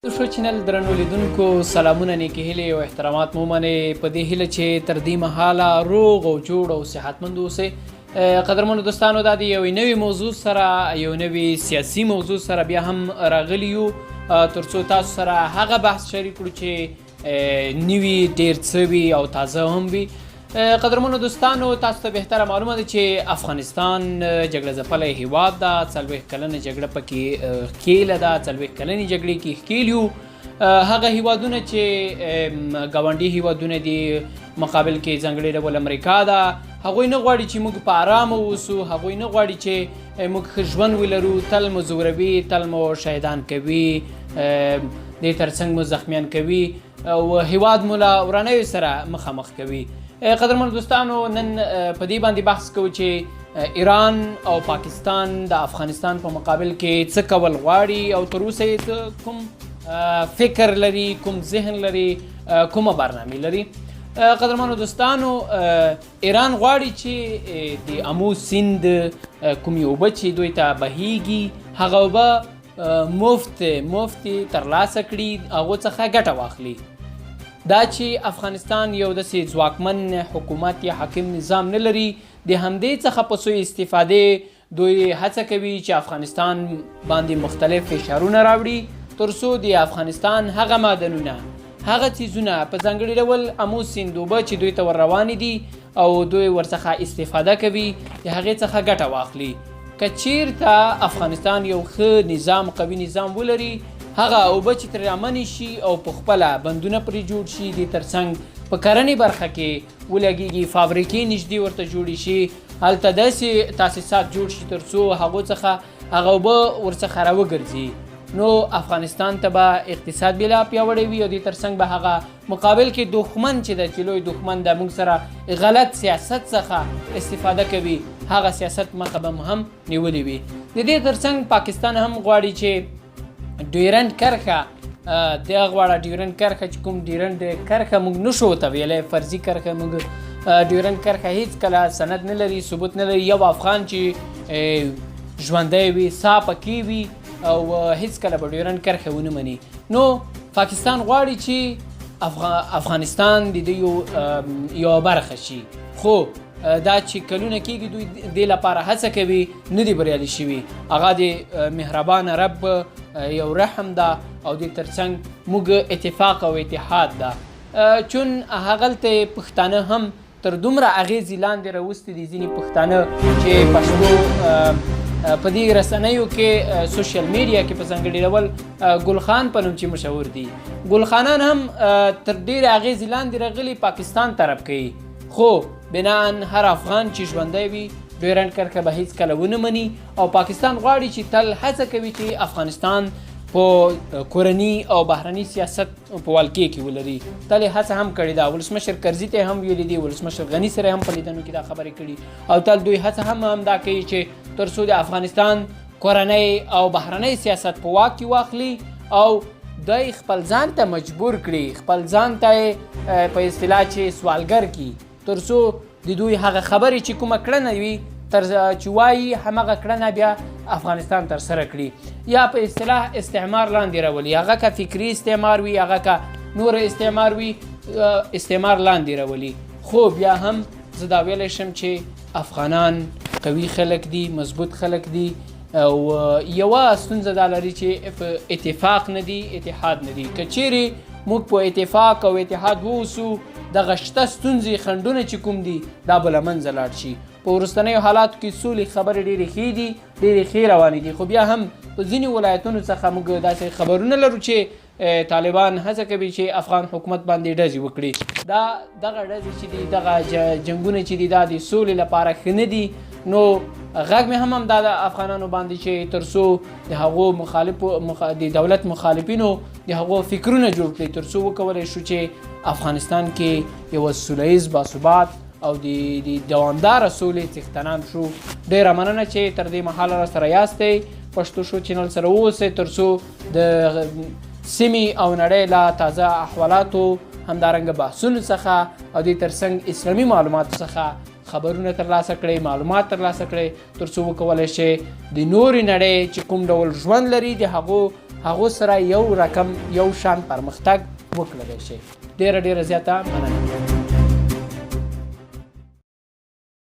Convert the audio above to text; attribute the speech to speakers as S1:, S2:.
S1: د شو چینل درنو لیدونکو سلامونه، نیکې هیلې او احترامات مو منئ، په دې هیله چې تر دې مهاله روغ او جوړ او صحتمند اوسئ. قدرمنو دوستانو، دا د یوې نوې موضوع سره، یو نوې سیاسي موضوع سره بیا هم راغلي یو، ترڅو تاسو سره هغه بحث شریک کړو چې نوي ډیر څه وي او تازه هم وي. قدرمنو دوستانو، تاسو ته بهتره معلومه ده چې افغانستان جګړه ځپلی هیواد ده، 40 کلنه جګړه پکې ښکېله ده، 40 کلنې جګړې کې ښکېل یو. هغه هیوادونه چې ګاونډي هیوادونه دي، مقابل کې ځانګړي ډول امریکا ده، هغوی نه غواړي چې موږ په آرامه اوسو، هغوی نه غواړي چې موږ ښه ژوند ولرو، تل مو ځوروي، تل مو شهیدان کوي، دې ترڅنګ مو زخمیان کوي او هیواد مو له ورانیو سره مخامخ کوي. قدرمنو دوستانو، نن په دې باندې بحث کوو چې ایران او پاکستان د افغانستان په مقابل کې څه کول غواړي او تر اوسه یې کوم فکر لري، کوم ذهن لري، کومه برنامه لري. قدرمنو دوستانو، ایران غواړي چې د امو سیند کومې اوبه چې دوی ته بهیږي، هغه اوبه مفت ترلاسه کړي، هغو څخه ګټه واخلي. دا چې افغانستان یو داسې ځواکمن حکومت یا حاکم نظام نه لري، د همدې څخه په سوء استفادې دوی هڅه کوي چې افغانستان باندې مختلف فشارونه راوړي، تر څو د افغانستان هغه معدنونه، هغه څیزونه، په ځانګړي ډول امو سیند اوبه چې دوی ته ور روانې دي او دوی ورڅخه استفاده کوي، د هغې څخه ګټه واخلي. که چیرته افغانستان یو ښه نظام، قوي نظام ولري، هغه اوبه چې ترې رامنې شي او په خپله بندونه پرې جوړ شي، دې ترڅنګ په کرنې برخه کې ولګېږي، فابریکې نږدې ورته جوړې شي، هلته داسې تاسیسات جوړ شي تر څو هغو څخه هغه اوبه ورڅخه راوګرځي، نو افغانستان ته به اقتصاد بیا لا پیاوړی وي او دې ترڅنګ به هغه مقابل کې دښمن چې ده، چې لوی دښمن ده، موږ سره غلط سیاست څخه استفاده کوي، هغه سیاست مخه به هم نیولې وي. د دې ترڅنګ پاکستان هم غواړي چې ډیورنډ کرښه، د غواړه ډیورنډ کرښه چې کوم ډیورنډ کرښه موږ نشو ورته ویلی، فرضي کرښه، موږ ډیورنډ کرښه هیڅ کله سند نه لري، ثبوت نه لري. یو افغان چې ژوندی وي، سا پکې وي او هیڅ کله به ډیورنډ کرښه ونه مني. نو پاکستان غواړي چې افغانستان د دوی یوه برخه شي، خو دا چې کلونه کېږي دوی دې لپاره هڅه کوي، نه دي بریالي شوي. هغه د مهربان رب یو رحم ده او دې ترڅنګ موږ اتفاق او اتحاد ده، چون هغلته پښتانه هم تر دومره اغېزې لاندې راوستي دي. ځینې پښتانه چې پښتو په دې رسنیو کې، سوشل میډیا کې، په ځانګړي ډول ګلخان په نوم چې مشهور دي، ګلخانان هم تر ډېرې اغېزې لاندې راغلي، پاکستان طرف کوي. خو بناً هر افغان چې ژوندی وي، ډیورنډ کرښه به هیڅ کله ونه مني او پاکستان غواړي چې تل هڅه کوي چې افغانستان په کورني او بهرني سیاست په ولکې کې ولري. تل یې هڅه هم کړې ده، ولسمشر کرزي ته هم ویلي دي، ولسمشر غني سره هم په لیدنو کې دا خبرې کړي او تل دوی هڅه هم همدا کوي چې تر څو د افغانستان کورنۍ او بهرنی سیاست په واک کې واخلي او دوی خپل ځان ته مجبور کړي، خپل ځان ته په اصطلاح چې سوالګر کړي، تر څو د دوی هغه خبرې چې کومه کړنه وي تر چې وایي، همغه کړنه بیا افغانستان تر سره کړي، یا په اصطلاح استعمار لاندې راولي. هغه که فکري استعمار وي، هغه که نور استعمار وي، استعمار لاندې راولي. خو بیا هم زه دا ویلی شم چې افغانان قوي خلک دي، مضبوط خلک دي او یوه ستونزه دا لري چې په اتفاق نه دي، اتحاد نه دي. که چیرې موږ په اتفاق او اتحاد واوسو، دغه شته ستونزې، خنډونه چې کوم دي، دا به له منځه لاړ شي. په وروستنیو حالاتو کې سولې خبرې ډېرې ښې دي، ډېرې ښې روانې دي، خو بیا هم په ځینو ولایتونو څخه موږ داسې خبرونه لرو چې طالبان هڅه کوي چې افغان حکومت باندې ډزې وکړي. دا دغه ډزې چې دي، دغه جنګونه چې دي، دا د سولې لپاره ښه نه دي. نو غږ مې هم همدا د افغانانو باندې چې تر څو د هغو مخالفو، د دولت مخالفینو د هغو فکرونه جوړ کړي، تر څو وکولی شو چې افغانستان کې یوه سوله ییز، باثبات او د دوامداره سولې څښتنان شو. ډېره مننه چې تر دې مهاله را سره یاستئ. پښتو شو چینل سره واوسئ، تر څو د سیمې او نړۍ لا تازه احوالاتو، همدارنګه بحثونو څخه او دې ترڅنګ اسلامي معلوماتو څخه خبرونه ترلاسه کړئ، معلومات ترلاسه کړئ، تر څو وکولی شئ د نورې نړۍ چې کوم ډول ژوند لري، د هغو هغو سره یو رقم یو شان پرمختګ وکړلی شئ. ډیره ډیره زیاته مننه.